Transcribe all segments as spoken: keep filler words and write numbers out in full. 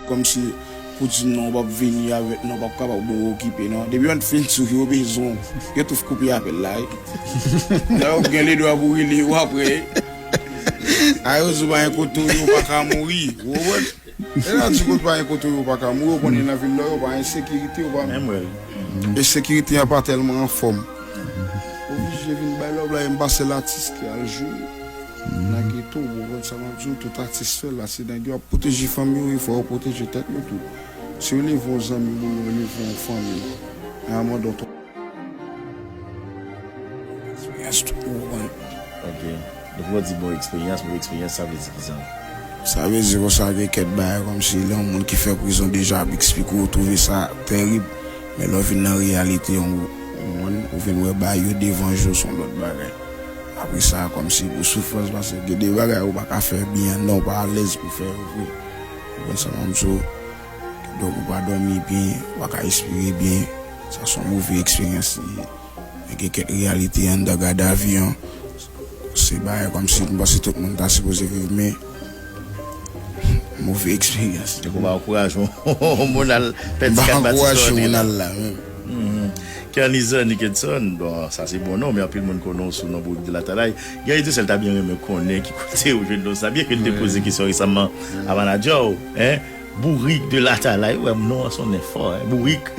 Kòmsi pou di non, w p ap vini avèk, non, w p ap kapab, bon, okipe, non. Depi yon fin sou yo bezwen w, yo tou koupe apèl la, wi. Lè w gen ledwa pou rele yo apre. A yo di w pa gen kote w ye, w pa ka mouri. Ou konprann? E la di kote pa gen kote w ye, w pa ka mouri, ou konnen nan vil la, yo pa ensekirite, yo pa. Menm wè. Ensekirite an pa tèlman anfòm. Oblije vin bay lòv la, e m pa sèl atis ki al jwe nan geto, ou konprann sa m ap di w, tout atis fè l la, se nèg yo ap pwoteje fanmi yo, e fò yo pwoteje tèt yo tou. Si yo leve yon zanmi moun, yo leve yon fanmi, a yon moman donné, eksperyans tou, ou konprann. Ok. Donk, lè w di bon eksperyans, bon eksperyans, sa vle di ki sa? Sa vle di konsa gen kèk bagay kòmsi lè yon moun ki fè prizon deja ap eksplike w, ou twouve sa tèrib. Men lè w vin nan reyalite, ou, ou, ou vin wè bagay yo devan je w se yon lòt bagay. Apre sa, kòmsi pou soufrans, paske gen de bagay ou pa ka fè byen, non, ou pa alèz pou fè yo vre. Ou konprann sa m ap di w? Donk, ou pa dòmi byen, ou pa ka respire byen. Sa se yon move eksperyans li ye. Men gen kèk reyalite anndan gadavi an. Se bagay kòmsi m panse tout moun ta sipoze viv, men move eksperyans. Donk, ou pa ankouraje yon moun al pèdi kat bati sa w te la. M pa ankouraje moun al la, menm. Kenlison Nickedson, bon, sa se bon non, men anpil moun konnen w sou non Bourik de Latalay. Gary Dussel ta byen renmen konnen ki kote ou jwenn non sa, byen ke l te poze kesyon resaman a manadjè w, hein? Bourik de Latalay, ou wè non an sonnen fò, hein? Bourik.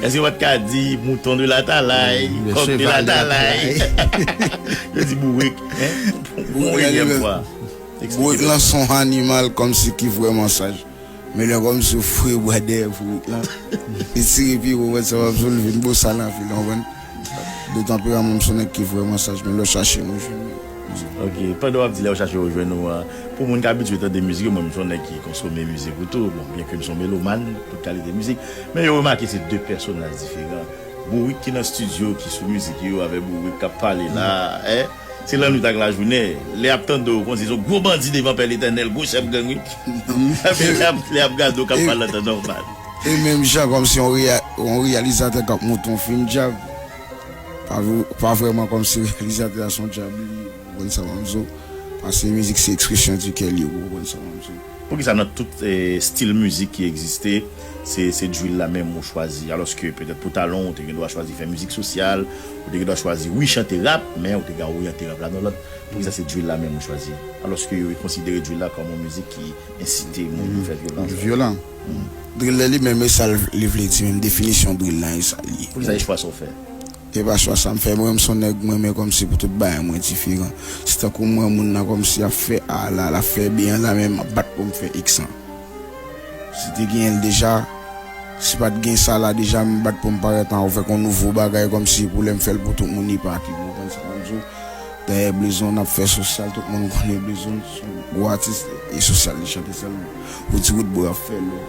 Èske w pa t ka di mouton de Latalay, kòk de Latalay? Yo di bourik, hein? Pou yon enyèm fwa. Bourik lan se yon animal kòmsi ki vrèman saj. Men lè kòmsi ou foure bwa dèyè bourik lan, li tire pye, ou konprann sa m ap di w, li vin bosal anpil, ou konprann? De tanperaman, m se yon nèg ki vrèman saj, men lè w chache m, ou jwenn mwen. Ok, pandan w ap di lè w chache w jwenn ou an, pou moun k abitye tande mizik yo, mwen, m se yon nèg ki konsome mizik ou tou, bon, byen ke m se yon melomàn, tout kalite mizik, men yo remake se de pèsonaj diferan. Bourik ki nan estidyo, ki sou mizik yo, avèk Bourik k ap pale la, eh, se lannwit ak lajounen. Lè y ap tande w, konsi se yon gwo bandi devan Pè Letènèl, gwo chèf gang, wi. Lè y ap, lè y ap gade w k ap pale an tan nòmal. E menm jan kòmsi yon reya-, yon reyalizatè k ap monte yon fim djab. Pa vre-, pa vrèman kòmsi reyalizatè a se yon djab li ye, ou konprann sa m ap di w. Paske mizik se ekspresyon di kè li ye, ou konprann sa m ap di w. Poukisa nan tout, eh, stil mizik ki egziste, se, se drill la menm ou chwazi? Alòske petèt pou talon, ou te gen dwa chwazi fè mizik sosyal, ou te gen dwa chwazi, wi, chante rap, men ou te ka oryante rap la nan lòt. Poukisa se drill la menm ou chwazi? Alòske yo konsidere drill la kòm yon mizik ki ensite moun pou fè vyolans. Vyolan. Drill la li menm, e sa l, li vle di menm, definisyon drill la, e sa l ye. Poukisa e chwa sa w fè? E pa chwa sa m fè, mwen, m se yon nèg, mwen, men kòmsi pou tout bagay mwen diferan. Se tankou mwen, moun nan kòmsi ap fè A la, l ap fè B an la, men m ap bat pou m fè X lan. Si te genyen l deja, si pa t gen sa la deja, m bat pou m parèt an avèk yon nouvo bagay, kòmsi pou lè m fè l pou tout moun, li pa tou, ou konprann sa m ap di w? Dayè, Blezon, n ap fè sosyal, tout moun konnen Blezon, se yon gwo atis, e sosyal li chante sèlman. Ou di Roodboy ap fè lò.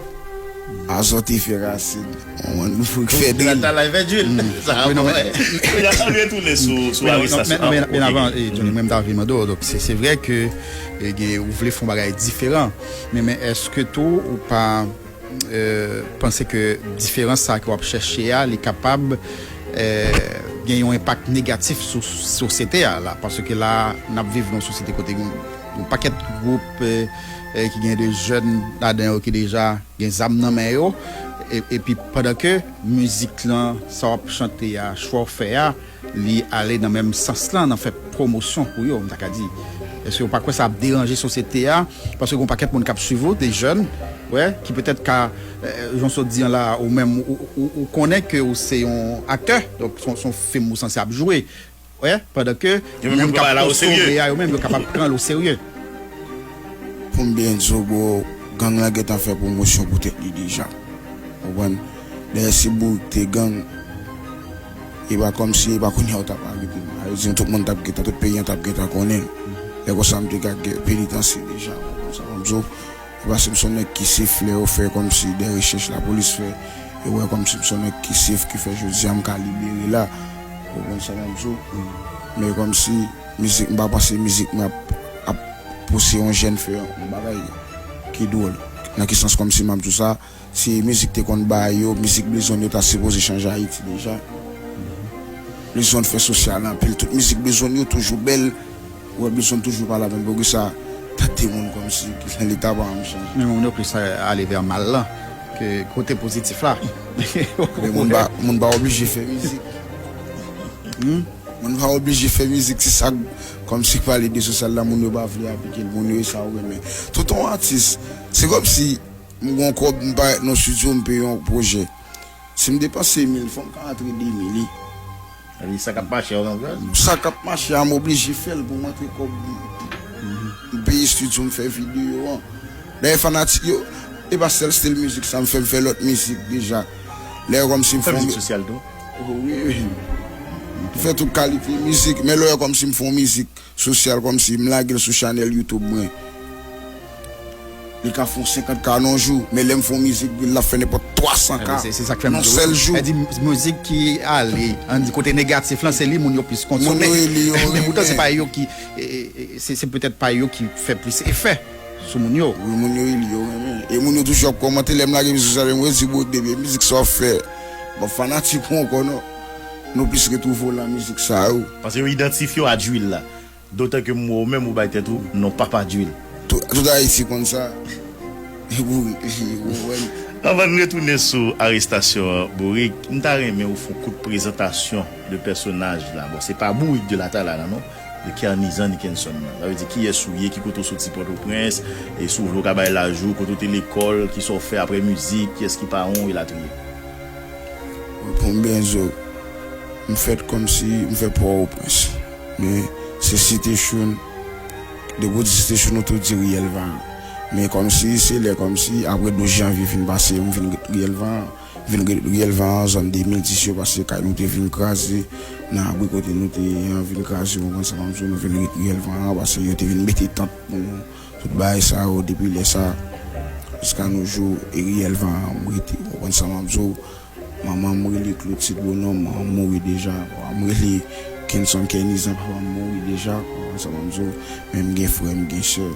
Azò te fè rasin. Ou konprann? Pou fè drill. Latalay fè drill. Sa bon, men. Kounye a, ann retounen sou, sou arestasyon. Men, men, men avan, eh, Johnny, mwen, m ta vle mande w, donk, se, se vre ke, eh, gen, ou vle fè yon bagay diferan. Men, men, èske tou, ou pa, eh, panse ke diferans sa ke w ap chèche a, li kapab, eh, gen yon enpak negatif sou sosyete a la? Paske la, n ap viv nan yon sosyete kote gen yon pakèt gwoup, eh, eh, ki gen de jèn ladan yo ki deja gen zam nan men yo, e, epi pandan ke mizik lan, sa w ap chante a, chwa w fè a, li ale nan menm sans lan, nan fè pwomosyon pou yo, m ta ka di. Èske w pa kwè sa ap deranje sosyete a? Paske gen yon pakèt moun k ap swiv ou, de jèn, wè, ki petèt ka, eh, jan w sot di an la, ou menm, ou, ou, ou konnen ke ou se yon aktè, donk se yon, se yon fim ou sanse ap jwe. Wè, pandan ke moun k ap konsome a yo menm, yo kapab pran l oserye. Pou m byen di w, bro, gang lan gentan fè pwomosyon pou tèt li deja. Ou konprann? Dayè, si Bourik te gang, e pa kòmsi, e pa kounye a yo t ap arete m. Sa vle di, tout moun t ap gentan, tout peyi an t ap gentan konnen l. Lè konsa, m te ka gen penitansye deja. Ou konprann sa m ap di w? E paske m se yon nèg ki sif, lè yo fè kòmsi de rechèch lapolis fè, yo wè kòmsi m se yon nèg ki sif, ki fè jodi a m ka libere la. Ou konprann sa m ap di w? Men kòmsi mizik, m pa panse mizik mwen ap, ap pouse yon jèn fè yon bagay ki dwòl. Nan ki sans kòmsi m ap di w sa? Si mizik te konn bagay yo, mizik Blezon yo ta sipoze chanje Ayiti deja. Blezon fè sosyal anpil. Tout mizik Blezon yo toujou bèl. Ou wè, Blezon toujou pa la menm. Poukisa Tande moun kòmsi ki leta pa janm chanje. Men moun yo plis ale vè mal lan ke kote pozitif la. Men moun pa moun pa oblije fè mizik. Moun pa oblije fè mizik, se sa k kòmsi pale de sosyal la, moun yo pa vle aplike l, moun yo e sa yo renmen. Tout yon atis, se kòmsi m gon kòb, m parèt nan estidyo, m peye yon pwojè. Si m depanse mil, fò m ka antre de mil wi. Sa k ap mache a, w konprann? Sa k ap mache a, m oblije fè l pou m antre kòb. M peye estidyo, m fè videyo an. Dayè fanatik yo, e pa sèl stil mizik sa m fè, m fè lòt mizik deja. Lè kòmsi m fè yon. Fè mizik sosyal tou? Wi, wi. M fè tout kalite mizik, men lè kòmsi m fè yon mizik sosyal kòmsi m lage l sou chanèl YouTube mwen. Li ka fè yon senkant K nan yon jou, men lè m fè yon mizik, l ap fè nenpòt twa san K nan yon sèl jou. Sa di mizik ki ale, ann di kote negatif lan, se li moun yo plis konsome. Moun yo rele yo renmen. Men poutan se pa yo ki, se petèt pa yo ki fè plis efè sou moun yo. Wi, moun yo rele yo renmen. E moun yo toujou ap kòmante, lè m lage mizik sa, yo di, Bourik, depi e mizik sa w ap fè, m p ap fanatik ou ankò non. Nou plis retwouve w nan mizik sa yo. Paske yo idantifye w a Djwil la. Dotan ke m wè w menm ou bay tèt ou non Papa Djwil. Tout Ayiti konn sa. Bourik li ye, ou konprann? Anvan n retounen sou arestasyon an, Bourik, m ta renmen ou fè yon kout prezantasyon de pèsonaj la. Bon, se pa Bourik de Latalay la non, de Kernizan Nickenson nan. Sa vle di kiyès ou ye, ki kote w soti Pòtoprens, e si w vle w ka bay laj ou, kote w te lekòl, kisa w fè aprè mizik, kiyès ki paran w, elatriye. Pou m byen di w, m fèt kòmsi m fèt Pòtoprens. Men se Site Choun. Depi w di Site Choun, ou tou di Riyèl Vayan. Men kòmsi se lè kòmsi apre douz janvye fin pase, m vin ret Riyèl Vayan. M vin ret Riyèl Vayan, zòn de mil dis yo, paske kay nou te vin kraze nan abri kote nou te ye an, vin kraze, ou konprann sa m ap di w, nou vin ret Riyèl Vayan paske yo te vin mete tant pou nou. Tout bagay sa yo, depi lè sa, jiska nos jours, e Riyèl Vayan m rete, ou konprann sa m ap di w. Manman m rele Clotilde Bonhomme, manman m mouri deja. Papa m rele Kenson Kènizan, papa m mouri deja, ou konprann sa m ap di w. Men m gen frè, m gen sè.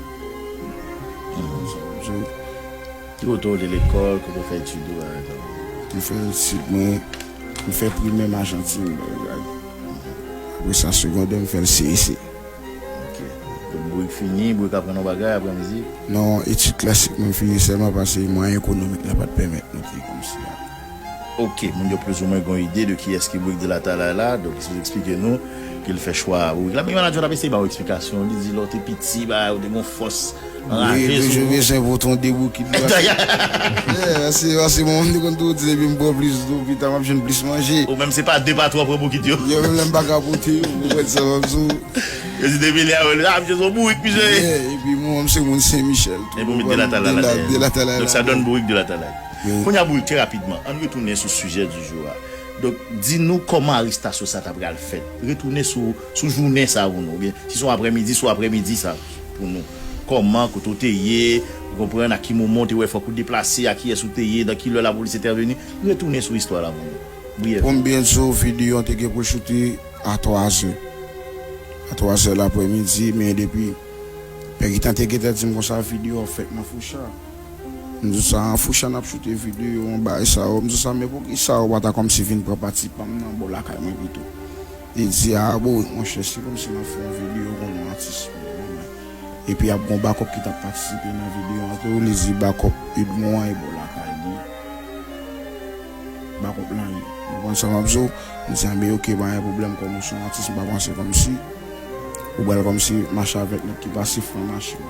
Ou konprann sa m ap di w. Ki kote w te lekòl, kote w fè etid ou, bagay sa yo? M fè etid mwen, m fè primè m Ajantin, bagay. Apre sa, segondè, m fè l C E C. Ok. Donk, Bourik fini, Bourik aprann yon bagay apre mizik? Non, etid klasik mwen fini sèlman paske mwayen ekonomik la pa t pèmèt nou te kòmsi a. Ok, moun yo plizoumwen gen yon ide de kiyès ki Bourik de Latalay la, donk si w eksplike nou ke l fè chwa Bourik la. Men manadjè w t ap eseye ba w eksplikasyon, li di lè w te piti, bagay ou te gen yon fòs anraje sou ou. Wi, toujou bezwen pote yon de boukit dwat. Yeah, paske, paske manman m te konn toujou di depi m pran plis dlo, pita m ap jwenn plis manje. Ou menm se pa de pa twa w pran boukit yo? Yo, menm lè m pa ka pote yo, ou konprann sa m ap di w. Yo di depi lè a, yo di, ah, misye se yon bourik, misye ye. Yeah, epi mwen menm se moun Sen Michèl tou. Epi w met de Latalay la dèyè. De Latalay la. Donk sa donn Bourik de Latalay. Kounye a Bourik, trè rapidman, ann retounen sou sijè di jou a. Donk, di nou kòman arestasyon sa ta pral fèt. Retounen sou, sou jounen sa pou nou. Oubyen, si se yon aprèmidi, se yon aprèmidi sa pou nou. Kòman, kote w te ye, ou konprann, a ki moman w te wè fòk ou deplase, a kiyès ou te ye, nan ki lè lapolis entèveni. Retounen sou istwa la pou nou. Briyèvman. Pou m byen di w, videyo an te gen pou l choute a twazè. A twazè laprèmidi, men depi Pè Gitan te gentan di m konsa videyo ap fèt nan Foucha. M di sa, an Foucha n ap choute videyo, yon bagay sa yo. M di sa, men poukisa yo pa ta kòmsi vin pran pati pa m nan bò lakay mwen pito? Li di, a, Bourik, monchè, se kòmsi n ap fè yon videyo kon yon atis. Epi ap gon Bakòp ki t ap patisipe nan videyo an tou, li di Bakòp Edmond an e bò lakay li. Bakòp lan ye. Ou konprann sa m ap di w? M di, anben, oke, pa gen pwoblèm, kòm ou se yon atis, m pa panse kòmsi ou pral kòmsi mache avèk nèg ki pa sifran machin.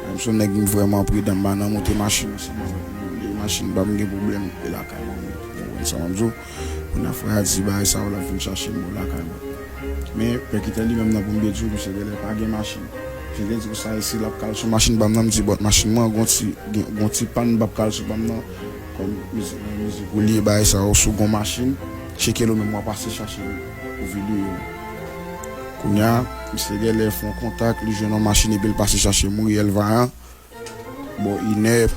Menm si yon nèg m vrèman pridan, m pa nan moute machin, si m avèk moun leye machin pa m, gen pwoblèm, e lakay mwen m rete. Ou konprann sa m ap di w? Kounye a frè a di bagay sa yo, l ap vin chache m bò lakay mwen. Men, Pè Gitan li menm nan pou m te di w, misye genlè pa gen machin. Misye te di konsa, e si l ap kal sou machin pa m nan, m di, bòt machin mwen an gon ti, gen, gon ti pàn, m p ap kal sou pa m nan. Kòm mizik, mizik ou li ye, bagay sa yo, si w gon machin, tcheke l ou menm, w a pase chache l pou videyo. Kounye a, misye genlè fè yon kontak, li jwenn yon machin epi l pase chache m, Riyèl Vayan. Bò inè,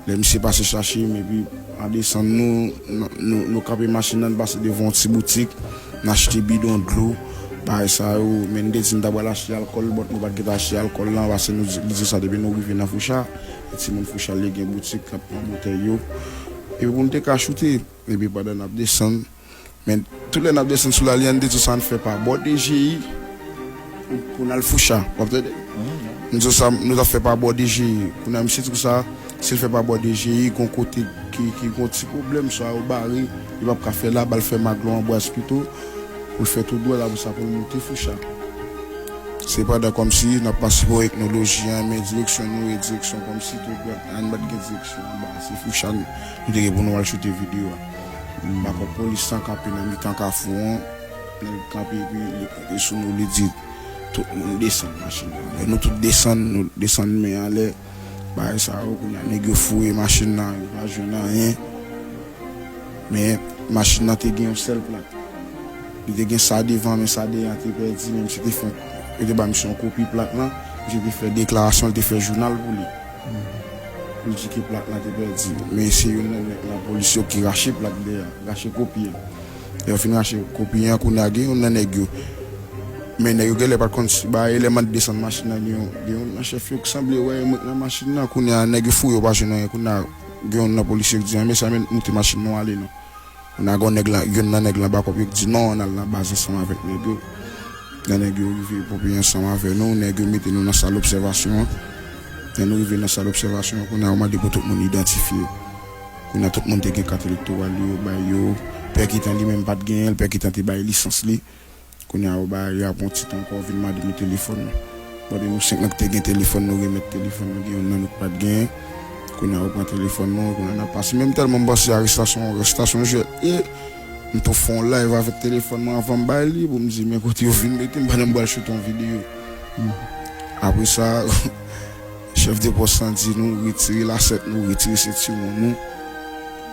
lè misye pase chache m, epi an desann nou, nou, nou kanpe machin nan, n pase devan yon ti boutik, n achte bidon dlo, bagay sa yo, men n te di n ta pral achte alkòl, bòt nou pa t gentan achte alkòl lan, paske nou di, li di sa depi nou rive nan Foucha, e timoun Foucha li gen boutik k ap pran boutèy yo. Epi pou n te ka choute, epi pandan n ap desann, Men, tout lè n ap desann sou Lali an, n te di sa n fè pa bò D G I pou, pou n al Foucha. W ap tande? M di w sa, nou t ap fè pa bò D G I. Kounye a, misye di konsa, si l fè pa bò D G I, gon kote ki, ki gon ti pwoblèm, swa yo bare, li p ap ka fè la, ba l fè Maglon Anbwaz pito, pou l fè tou dwèt, apre sa pou l moute Foucha. Sepandan, kòmsi n ap pase bò Etnoloji an, men direksyon nou e direksyon kòmsi tou dwèt, ann pa t gen direksyon anba, se Foucha n-, nou te gen pou nou al choute videyo a. Bakòp polis lan kanpe nan mitan kafou an, nèg kanpe epi li kanpe sou nou, li di, tout moun desann machin nan. Lè nou tout desann, nou desann men anlè, bagay sa yo, kounye a nèg yo fouye machin nan, yo pa jwenn anyen. Men machin nan te gen yon sèl plak. Li te gen sa devan, men sa dèyè an te pèdi, men misye te fè, yo te ba misye yon kopi plak lan, misye te fè deklarasyon, li te fè jounal pou li. Pou l di ke plak lan te pèdi. Men se youn nan nèg nan polis yo ki rache plak dèyè, rache kopi an. Lè yo fin rache kopi an, kounye a gen youn nan nèg yo. Men nèg yo genlè pa t konn si ba e lè m ap desann machin nan, gen yon, gen youn nan chèf yo ki sanble wè mwen nan machin nan. Kounye a nèg yo fouye, yo pa jwenn anyen. Kounye a gen youn nan polisye ki di, "An, mesye, ann moute machin nan ale non." Kounye a gen nèg la, youn nan nèg lan bakòp yo ki di, "Non, ann al nan baz ansanm avèk nèg yo." Lè nèg yo rive, ponpye ansanm avè nou, nèg yo mete nou nan sal obsèvasyon an. Lè nou rive nan sal obsèvasyon an, kounye a yo mande pou tout moun idantifye. Kounye a tout moun te gen kat elektoral yo, yo bay yo. Pè Kitan li menm pa t genyen l, Pè Kitan te bay lisans li. Kounye a yo bay, yo ap yon tit ankò vin mande nou telefòn nou. Bon, de nou senk nan ki te gen telefòn, nou remèt telefòn nou, gen youn nan nou ki pa t genyen. Kounye a yo pran telefòn nou, kounye a n ap pase. Menm tèlman m panse arestasyon, arestasyon jwèt. E m tou fè yon live avèk telefòn mwen anvan m bay li, pou m di, "Men kote yo vin mete m pandan m pral choute yon videyo." Apre sa, chèf de pòs lan di nou retire lasèt nou, retire sentiwon nou.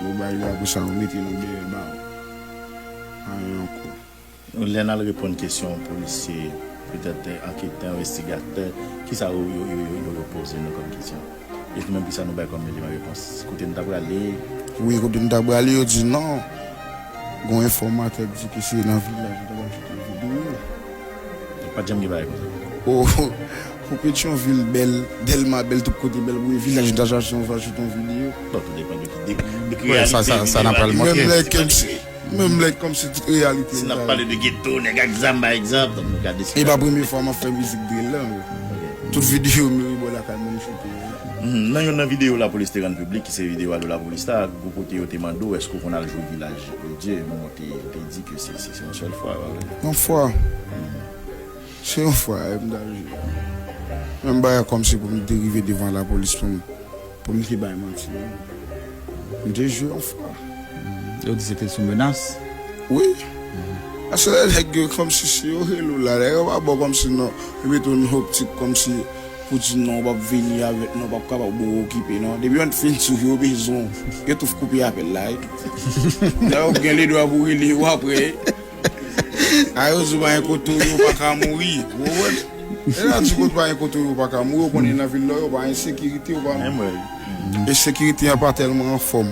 Yo bay yo, apre sa, yo mete nou dèyè ba yo. Anyen ankò. Lè n al reponn kesyon polisye, petèt anketè, envestigatè, kisa yo, yo, yo, yo, yo, yo poze nou kòm kesyon? E nou menm, kisa nou bay kòm eleman repons? Kote n ta prale? Wi, kote n ta prale, yo di non. Gon enfòmatè ki di ke se nan vilaj nou ta pral choute yon videyo. Pa t janm gen bagay konsa. O, o Petyonvil bèl, Dèlma bèl, tout kote bèl, pou e vilaj nou ta chache yon va choute yon videyo. Bon, tou depann de ki de, de ki reyalite sa, sa, sa n ap pral montre. Menm lè kèm si, menm lè kòmsi tout reyalite. Si n ap pale de geto, nèg ak zam, pa egzanp, nou ka deside. E pa premye fwa m ap fè mizik drill la, wi. Tout videyo m yo, e bò lakay mwen m choute yo. Mhm. Nan youn nan videyo lapolis te rann piblik, ki se videyo Alo Lapolis la, gwo kote yo te mande w, èske w konn al jwe Vilaj de Dye? Bon, ou te, ou te di ke se, se, se yon sèl fwa, pa vre? Yon fwa. Se yon fwa, e m t al jwe. Menm bagay kòmsi pou m te rive devan lapolis pou m, pou m te bay manti. M te jwe yon fwa. Yo di se te sou menas? Wi. Paske lè nèg yo kòmsi si yo rele w la, nèg yo pa ba w kòmsi non. Yo mete w nan optik kòmsi pou di non, w p ap vini avèk non, w p ap kapab, bon, okipe non. Depi yo fin sou yo bezwen w, yo tou koupe apèl la, wi. Lè yo gen ledwa pou rele yo apre. A yo di w pa gen kote w ye, w pa ka mouri. Ou konprann? E la di kote w pa gen kote w ye, w pa ka mouri, ou konnen nan vil la, yo pa ensekirite, yo pa. Ensekirite an pa tèlman anfòm.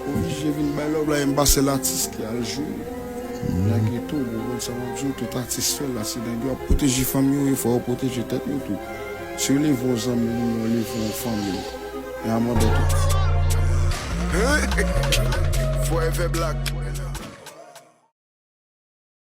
Oblije vin bay lòv la, e m pa sèl atis ki al jwe nan geto, ou konprann sa m ap di w, tout atis fè l la, se nèg yo ap pwoteje fanmi yo, e fò yo pwoteje tèt yo tou. Si yo leve yon zanmi w, yo leve yon fanmi w. E a mwen tou. Forever Black.